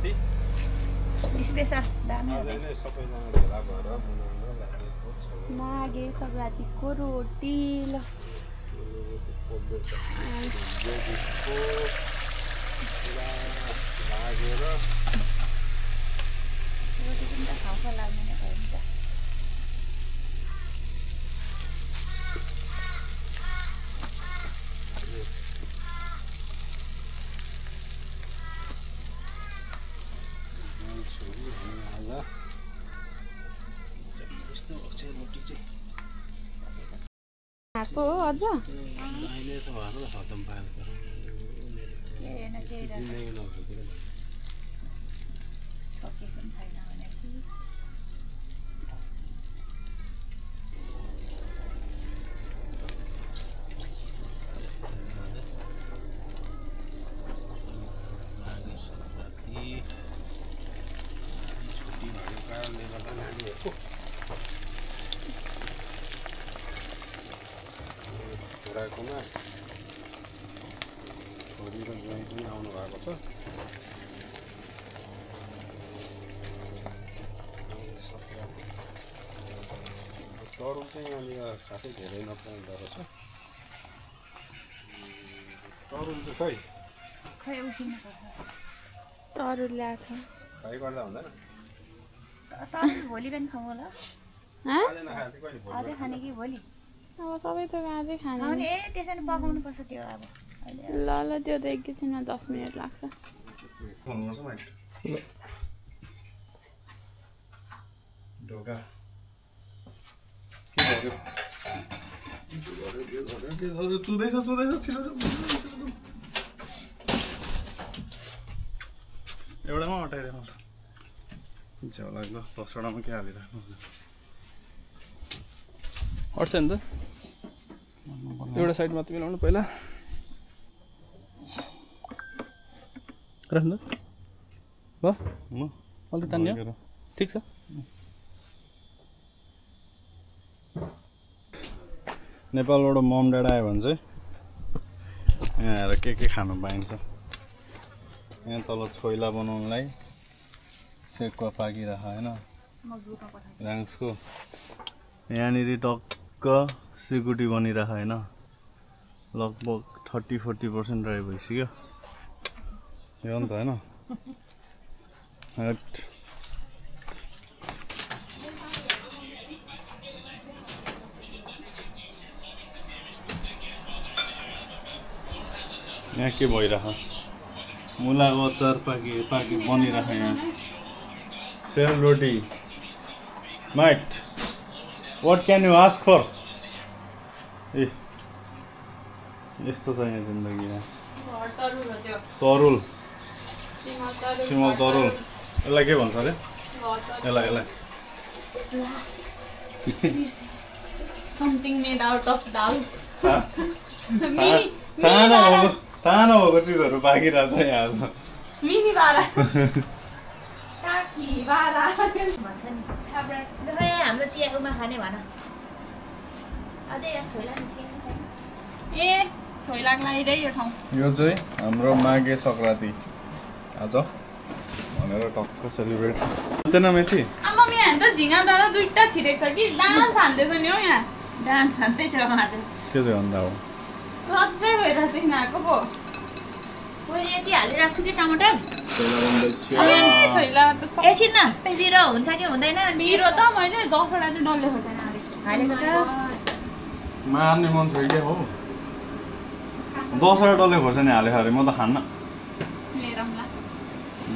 Sankranti special दामी आजै नै सबैजना भेला भएर मनाउन लागेको छ माघे सङ्क्रान्तिको रोटी ल लागेर रोटी पनि त खाउँछ लाग्दैन भयो नि त आएको हो अझ अहिले त भएर खतम पारेको हेर्न केही सकेको पनि छैन भने छुट्टी भएको कारणले गर्दा नानीहरूको छोराकोमा छोरी र ज्वाइँ पनि आउनु भएको छ तरुल चाहिँ यहाँनिर खासै धेरै नपाउँदो रहेछ तरुल चाहिँ खै उसिनु पर्छ तरुल ल्याएको फ्राई गर्दा हुँदैन तरुल भोलि बिहान खाउँ होला आज नखाए चाहिँ कहिले भोलि अझै खाने कि भोलि अब सबै त आजै खाने ए त्यसरी पकाउनु पर्छ त्यो अब अहिले ल त्यो त एकैछिनमा 10 मिनट लाग्छ फोन गर्छ माइक ढोका के गर्यो चुदैछ छिटो एउटामा हटाइदिनु छेउ लाग्दो 10 वटामा के हालिराख्नु अट्छ नि त एउटा साइड मात्र मिलाउनु पहिला राख्नु भयो अलि तान्यो ठिक छ नेपालबाट मम ड्याड आयो भने चाहिँ यहाँ आएर के खानु पाइन्छ यहाँ तल छोइला बनाउनलाई सेकुवा पाकिरहेको होइन राङ्सको यहाँनिर टक्क सिकुटी बनिरहेको होइन लगभग 30-40% ड्राई भइसक्यो यो नि त होइन यहाँ के भइरह मुलाको अचार पाकी बनिरह यहाँ सेल रोटी might what can you ask for a यस्तो छ यहाँ जिन्दगी यहाँ तरुल सिमल तरुल यसलाई के भन्छ अरे यसलाई समथिङ मेड आउट अफ दाल तानो भएको चिजहरू पाकिरहेछ यहाँ आज मिनी बारा भन्छ नि हाम्रो त्यहाँ उमा खाने भन अझै यहाँ छोइला ए छोइलाक लागि रे यो ठाउँ यो चाहिँ हाम्रो माघे सङ्क्रान्ति आज भनेर टक्क सेलिब्रेट हुँदैन मेथी आमा यहाँ त झिँगा दादा दुईटा छिरेको छ कि डान्स हान्दैछ नि हौ यहाँ डान्स खाँदैछ आज के चाहिँ भन्दा हो रज्जै भइरहेको छ यिनीहरूको पो मैले यति हालिरहेको छु कि टमाटर छोइला त एकछिन न पिरो हुन्छ कि हुँदैन पिरो त मैले 10 वटा चाहिँ डल्ले खोर्सानी हालेको छ मार्ने मन छ क्या हो 10 वटा डल्ले खोर्सानी हालेको अरे म त खान्न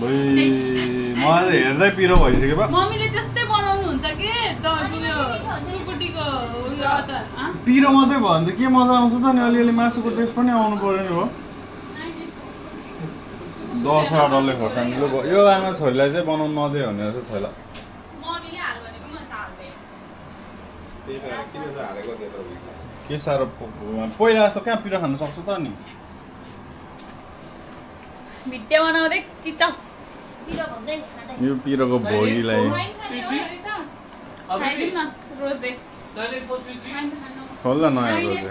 मलाई चाहिँ हेर्दै पिरो भइसक्यो बा मम्मीले त्यस्तै बनाउनु हुन्छ कि सुकुटीको उयो अचार पिरो मात्रै भयो भने त के मजा आउँछ त नि अलिअलि मासुको टेस्ट पनि आउनु पर्यो नि हो 10 वटा डल्ले खोर्सानी यो आमा छोरीलाई चाहिँ बनाउनु नदियो भने चाहिँ छोइला मम्मीले हाल भनेको म त हाल्दै के साह्रो पहिला जस्तो कहाँ पिरो खान सक्छ त नि भिडियो बनाउँदै चिचा पिरो भन्दै यो पिरोको भोगीलाई रोजे खोल्दा नयाँ रोजे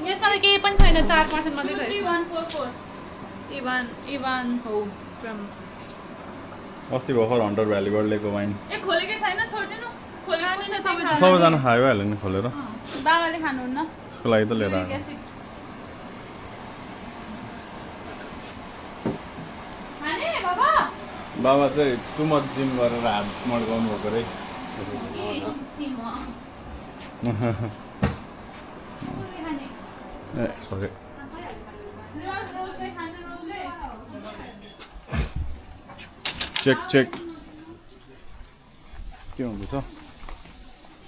यसमा त केही पनि छैन 4% मात्रै छ यसमा Ivan Ho from अस्ति भर्खर हन्टर भ्यालीबाट ल्याएको वाइन ए खोलेकै छैन छोड्दिनु खोलेको छ सबैजना खायो भइहाल्यो नि खोलेर बाबाले खानुहुन्न त्यसको लागि त लिएर आएको खाने बाबा बाबा चाहिँ टु मच जिम गरेर हात मड्काउनु भएको रे ए सके चेक के हुँदैछ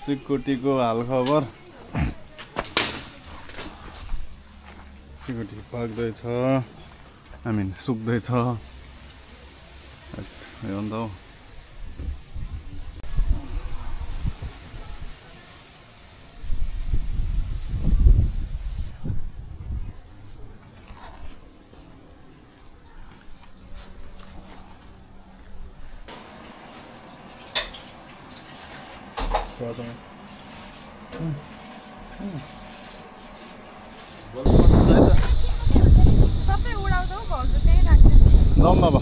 सिकुटीको हालखबर सिकुटी पाक्दैछ सुक्दैछ यो अन्त हो जाऊँ बाबा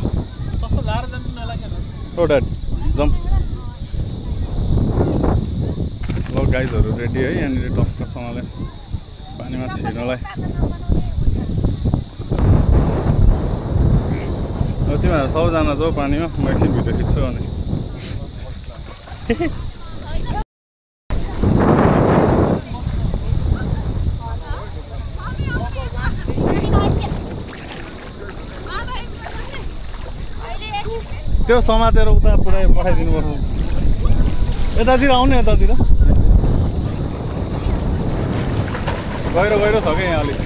ओ ड्याड जाऊँ ल गाइजहरू रेडी है यहाँनिर टक्कसँगले पानीमा छिर्नलाई तिमीहरू सबैजना जाऊ पानीमा म एकछिन भिडियो खिच्छु अनि त्यो समातेर उता पुऱ्याइ पठाइदिनु पर्छ यतातिर आउने यतातिर गहिरो छ क्या यहाँ अलिक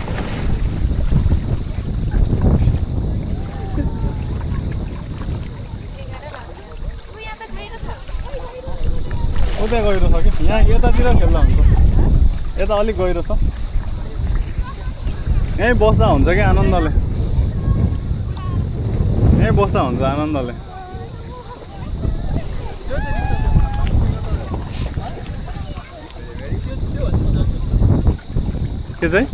उता गहिरो छ कि यहाँ यतातिर खेल्दा हुन्छ यता अलिक गहिरो छ यहीँ बस्दा हुन्छ कि आनन्दले यहीँ बस्दा हुन्छ आनन्दले के चाहिँ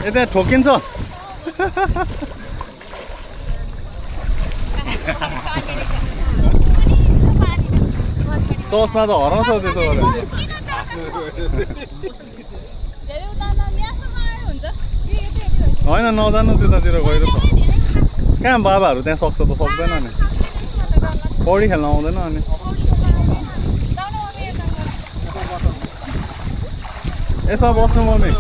यता ठोकिन्छ चस्मा त हराउँछ त्यसो गरेर होइन नजानु त्यतातिर गहिरो छ कहाँ बाबाहरू त्यहाँ सक्छ त सक्दैन नि पौडी खेल्न आउँदैन अनि यसमा बस्नु मम्मी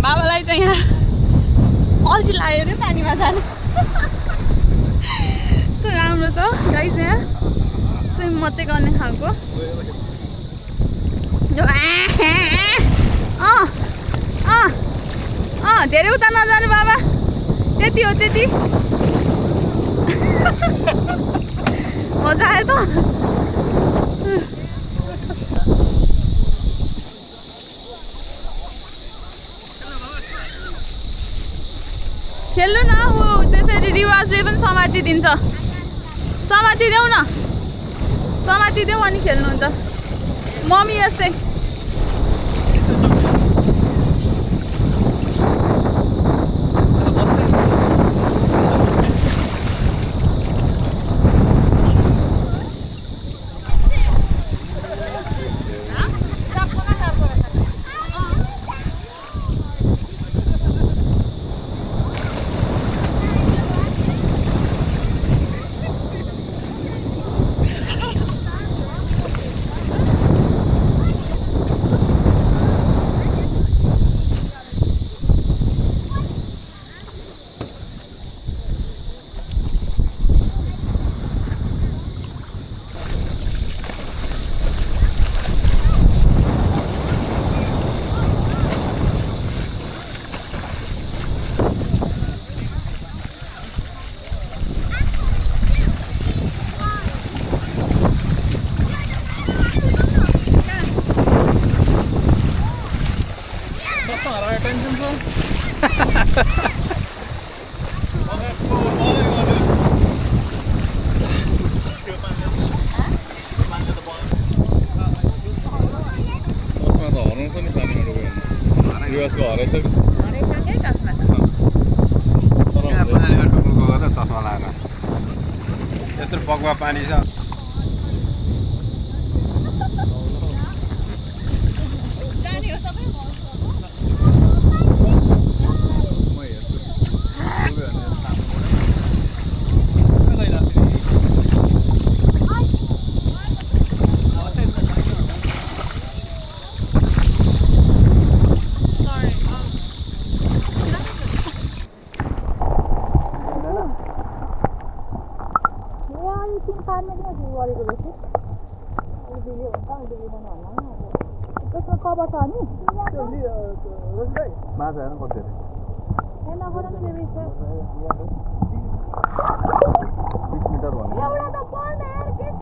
बाबालाई चाहिँ यहाँ अल्छी लाग्यो अरे पानीमा जानु यस्तो राम्रो छ गाइस यहाँ स्विम मात्रै गर्ने खालको धेरै उता नजानु बाबा त्यति हो त्यति मजा आयो त खेल्नु न हो त्यसरी रिवाजले पनि समातिदिन्छ समातिदेऊ न समातिदेऊ अनि खेल्नुहुन्छ मम्मी यस्तै टेन्सन छ उसमा त हराउँछ नि पानीमा डुब्यो भने युएसको हराइछ कि पानीमा डुब्नु गएको त चस्मा लगाएर यत्रो पक्वा पानी छ माछा हेर्नु कति धेरै 20 मिटर भन्ने